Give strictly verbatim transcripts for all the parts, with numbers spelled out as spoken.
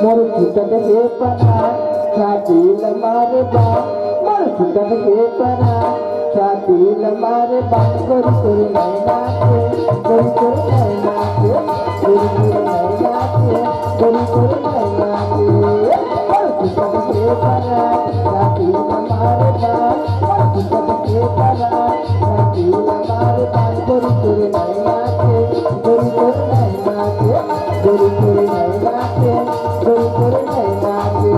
मोर फुटत हे परान, छाती ल मारे बा। मोर फुटत हे परान, छाती ल मारे बा। गोरी तोर नैना के, गोरी तोर नैना के, गोरी तोर नैना के, गोरी तोर नैना के। मोर फुटत हे परान, छाती ल मारे बा। मोर फुटत हे परान, छाती ल मारे बा। गोरी तोर नैना के, गोरी तोर नैना के, गोरी तोर नैना के, गोरी तोर नैना के।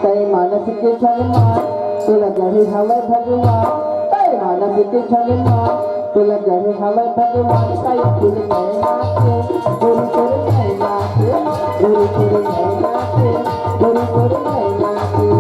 तै मानस के छल मा तोला गढ़े हवय भगवान, तै मानस के छल मा तोला गढ़े हवय भगवान। तै फूल नैना के, गोरी तोर नैना के, गोरी तोर नैना के, गोरी तोर नैना के।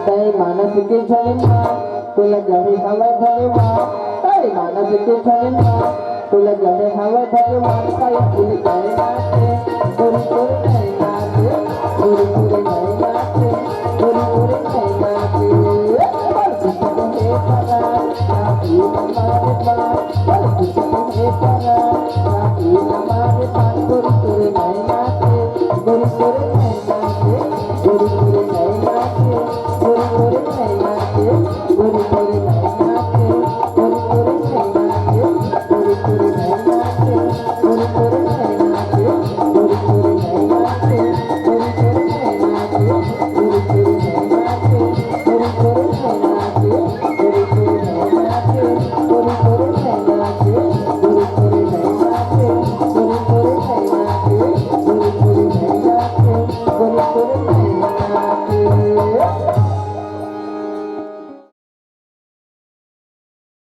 तै मानस के छल मा तोला गढ़े हवय भगवान, तै मानस के छल मा तोला गढ़े हवय भगवान। तै फूल नैना के, गोरी तोर नैना के, गोरी तोर नैना के, गोरी तोर नैना के। बल कुछ हे परा, काफी हमारे पास। बल कुछ हे परा, काफी हमारे पास। गोरी तोर नैना के, गोरी तोर नैना के, गोरी तोर नैना के, गोरी तोर नैना के, गोरी तोर